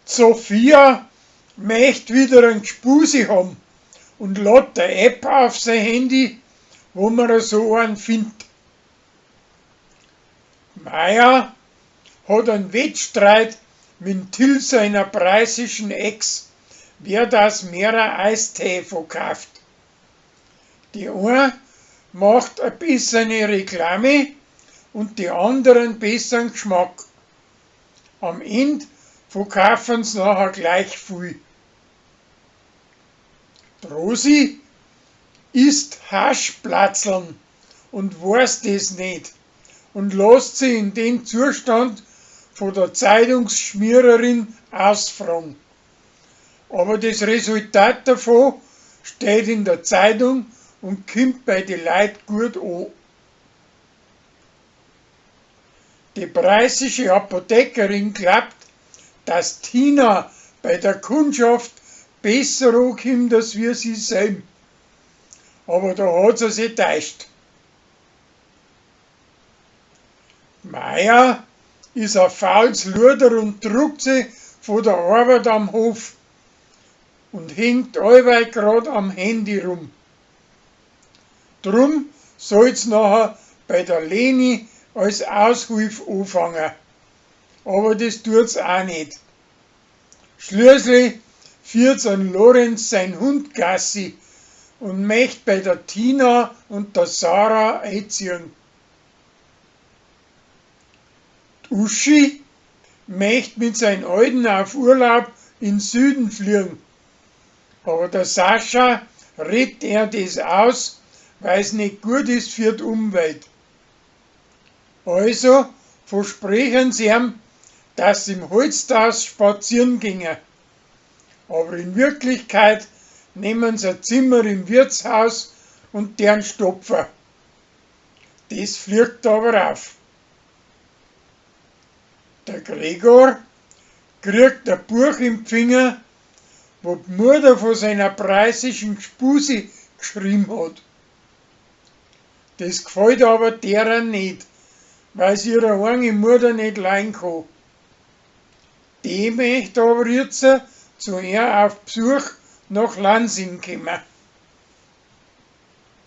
D'Sophia mecht wieder an Gspusi hom und lad a App auf sei Handy, wo man so an findt. D'Maja hat an Wettstreit mit'm Till seiner preußischen Ex, wer das mehrer Eistee verkauft. Die eine macht a bessere Reklame und die anderen besseren Geschmack. Am End verkaufen sie nachher gleich viel. D'Rosi isst Haschplatzeln und weiß des net und lässt sie in dem Zustand von der Zeitungsschmiererin ausfragen. Aber das Resultat davon steht in der Zeitung und kimmt bei die Leut gut an. Die preußische Apothekerin glaubt, dass Tina bei der Kundschaft besser ankommt als wir sie selber. Aber da hat sie sich täuscht. Maja ist a faules Luder und druckt sie von der Arbeit am Hof und hängt allweil grad am Handy rum. Drum soll's nachher bei der Leni als Aushilf anfangen. Aber das tut's auch nicht. Schließlich führt's an Lorenz sein Hund Gassi und möcht bei der Tina und der Sarah einziehen. D'Uschi möcht mit sein Alten auf Urlaub in Süden fliegen. Aber der Sascha redt er des aus, weil's nicht gut ist für d'Umwelt. Also versprechen sie ihm, dass sie im Holzhaus spazieren gingen. Aber in Wirklichkeit nehmen sie ein Zimmer im Wirtshaus und deren Stopfer. Das fliegt aber auf. Der Gregor kriegt ein Buch im Finger, wo die Mutter von seiner preußischen Gspusi geschrieben hat. Das gefällt aber derer nicht, weil sie ihre eigene Mutter nicht leiden kann. Die möchte aber jetzt zu ihr auf Besuch nach Lansing kommen.